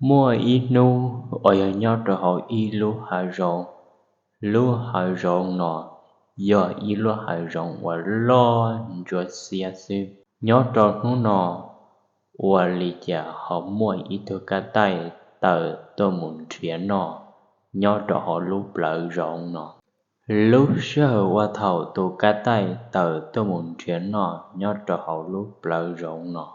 Muaj ib hnub uas yog nyob rau hauv ib lub hav zoov. Lub hav zoov no yog ib lub hav zoov uas loj ntsuab xiab xwb. Nyob rau hnub no, ua li cas ho muaj ib tug kab taij tawm tuaj mus nrhiav noj nyob rau hauv lub plawv zoov no. Lub sij hawm uas thaum tus kab taij tawm tuaj mus nrhiav noj nyob rau hauv lub plawv zoov no,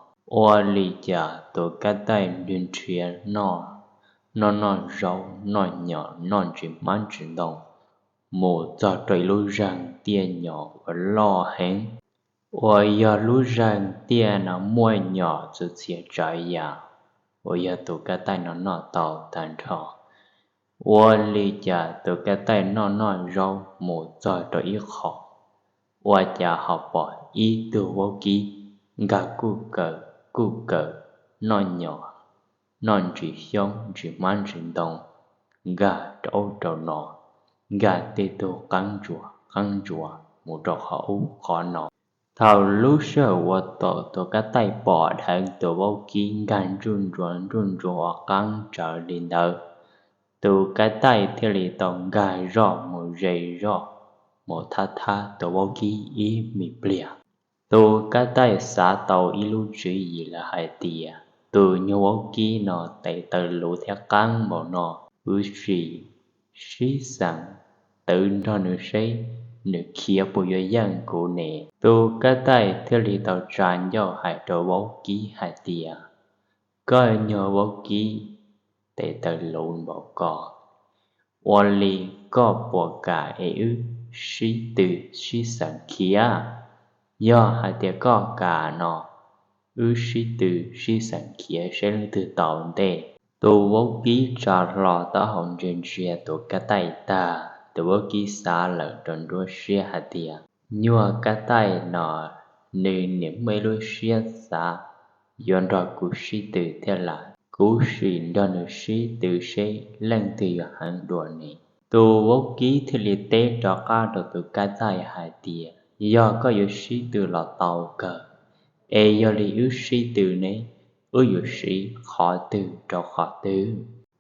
ua li cas tus kab taij nrhiav nrhiav noj, noj noj zaub noj nyom noj ntsis hmab ntsis ntoo, mus txog rau ib lub zeeg tiaj nyom uas loj heev, uas yog lub zeeg tiaj no muaj nyom txhua txhia tsav yam uas yog tus kab taij no noj tau tag nrho. Ua li cas tus kab taij noj noj zaub mus txog rau ib qho, ua cas ho pom ib tug vaub kib nkag kuj kawm kuj kawm, noj nyom noj ntsis xyoob ntsis hmab ntsis ntoo, nkag rau ub rau no, nkag tej tug qeeb ntsuas qeeb ntsuas mus rau qhov ub qhov no. Thaum lub sij hawm uas tus kab taij pom dheev tus vaub kib nkag ntsuj ntsuas ntsuj ntsuas ua qeeb tsawv li ntawd, tus kab taij thiaj li tau nkag zog mus ze zog mus thab thab tus vaub kib ib me pliag. Tus kab taij xav tau ib lub tswv yim lawm hais tias tus nyuag vaub kib no tes taw luv thiab qeeb npaum no, kuv sim sib xeem twv nrog nws seb nws khiav puas yuav yeej kuv ne. Tus kab taij thiaj li tau tsa ncauj hais rau vaub kib hais tias, koj nyuag vaub kib tes taw luv npaum ko, ua li koj puas kam es wb sib tw sib xeem khiav? Yog hais tias koj kam no, wb sib tw sib xeem khiav seb leej twg tau ntej. Tus vaub kib tsa hlo taub hau ntsia ntsia tus kab taij tag, tus vaub kib xav lawm rau nruab siab hais tias, nyuag kab taij no nws niam muaj ib lub siab xav yuav nrog kuv sib tw thiab lawm, kuv sim nrog nws sib tw seb leej twg yuav heev dua ne. Tus vaub kib thiaj li teb rov qab rau tus kab taij hais tias, yog koj yuav sib tw los tau kawg, es yog li wb sib tw ne, wb yuav siv qhov twg rau qhov twg?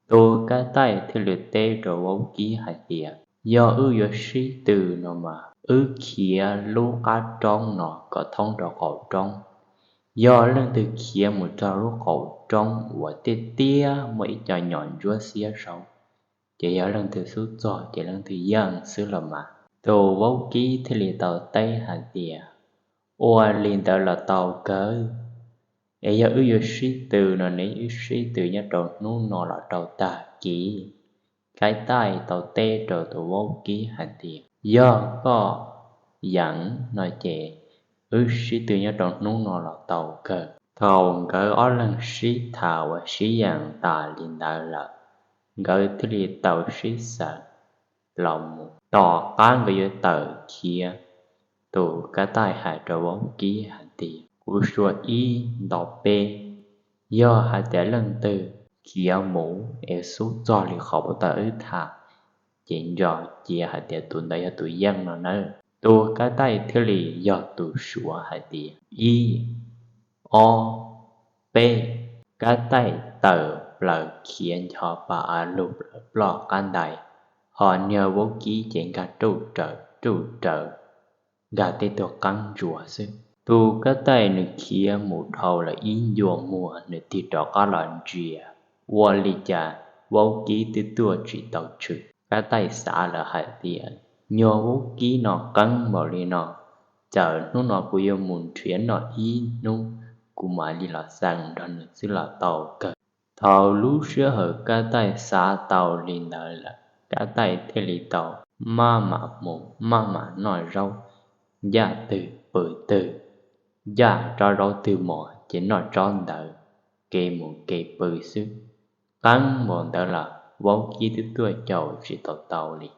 Tus kab taij thiaj li teb rau vaub kib hais tias, yog wb yuav sib tw no mas wb khiav lub qab roob no kom thoob rau qaum roob. Yog leej twg khiav mus txog lub qaum roob uas tiaj tiaj muaj ib co nyom ntsuab xiab saud, ces yog leej twg xub txog ces leej twg yeej xwb los mas. Tus vaub kib thiaj li tau teb hais tias, ua li ntawd los tau kawg, es yog wb yuav sib tw no ne, wb sib tw nyob rau hnub no los rau tag kis. Kab taij tau teb rau tus vaub kib hais tias, yog koj yeem no ces wb sib tw nyob rau hnub no los tau kawg. Thaum nkawd ob leeg sib tham uas sib yeem tas li ntawd lawm, nkawd thiaj li tau sib xav los mus. Tom qab nkawd yuav tawm khiav, tus kab taij hais rau vaub kib hais tias, kuv suav ib nto peb, yog hais tias leej twg khiav mus es xub txog li qhov uas tau wb tham, ces nco cia hais tias tus ntawd yog tus yeej no nawb. Tus kab taij thiaj li yog tus suav hais tias, ib, ob, peb. Kab taij tawm plaws khiav ncho pa av lug plaws ploj qab ntais, ho niag vaub kib ces nkag ruj rawv ruj rawv, nkag tej tug qeeb ntsuas xwb. Tus kab taij nws khiav mus dhau lawm ib ncua muag nws tig rov qab los ntsia, ua li cas vaub kib twb tuaj tsis tau tshwm. Kab taij xav lawm hais tias, nyuag vaub kib no qeeb npaum li no, txawm hnub no kuv yuav mus nrhiav noj ib hnub, kuv mam li los xeem nrog nws xwb los tau kawg. Thaum lub sij hawm kab taij xav tau li ntawd lawm, kab taij thiaj li tau maj mam mus maj mam noj zaub, ncaj twg pw twg, ncaj tsob zaub twg mos ces noj tsob ntawd, kev mus kev pw xwb. Qeeb npaum ntawd los vaub kib twb tuaj caum tsis tau tau li.